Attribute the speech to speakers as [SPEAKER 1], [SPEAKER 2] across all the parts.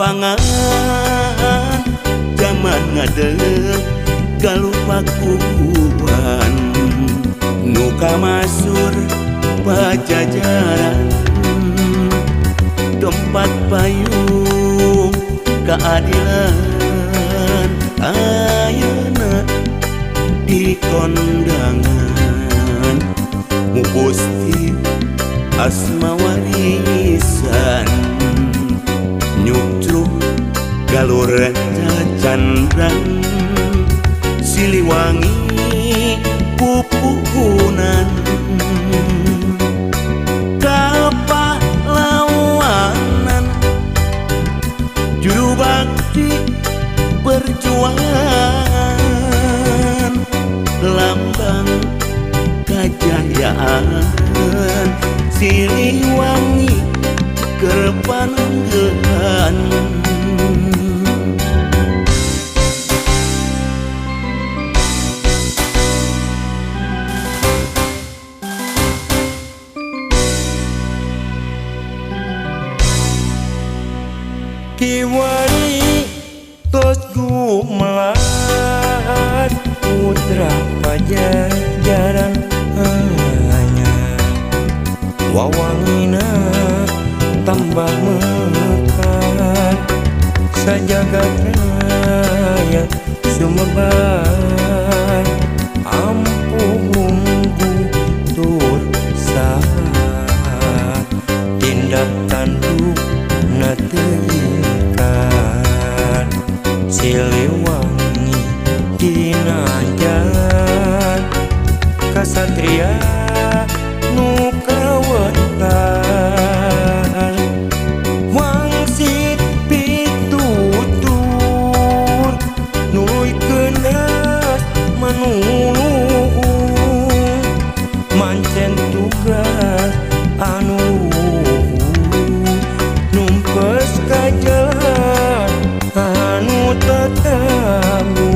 [SPEAKER 1] Lapangan zaman ngadeg galupakuan nu kamasur pajajaran tempat payung keadilan ayeuna di kondangan Gusti asma warisan nyucruk galur cacandran Siliwangi pupuhunan kapahlawanan juru bakti perjuangan lambang kajayaan Siliwangi kerpanenggehan.
[SPEAKER 2] Kiwari tos gumelar putra pajajaran anyar wawangina tambah mekar sajagat raya sumebar ampuh munggu tur saha tindak tanduk na teu ingkar Siliwangi dinajar kasatria nu kawentar wangsit pitutur nuluykeun manuluhur mancen tugas anu numpes ka jalan anu tatamu.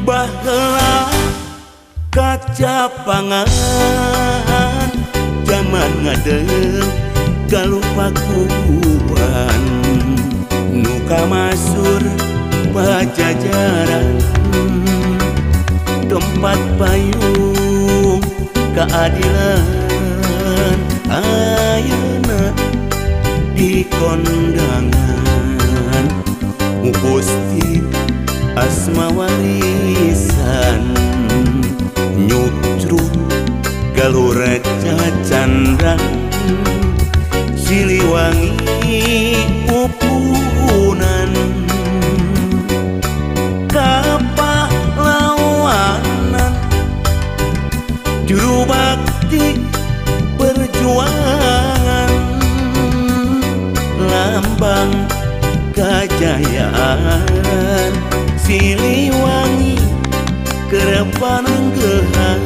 [SPEAKER 1] Baheula kacapangan zaman ngadeg galupakuan nu kamasur pajajaran tempat payung keadilan ayeuna di kondangan Gusti asma warisan nyucruk galur cacandran Siliwangi pupuhunan kapahlawanan juru bakti perjuangan lambang kajayaan Siliwangi kerepanenggehan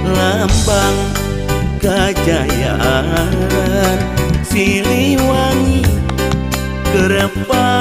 [SPEAKER 1] lambang kajayaan Siliwangi kerepan.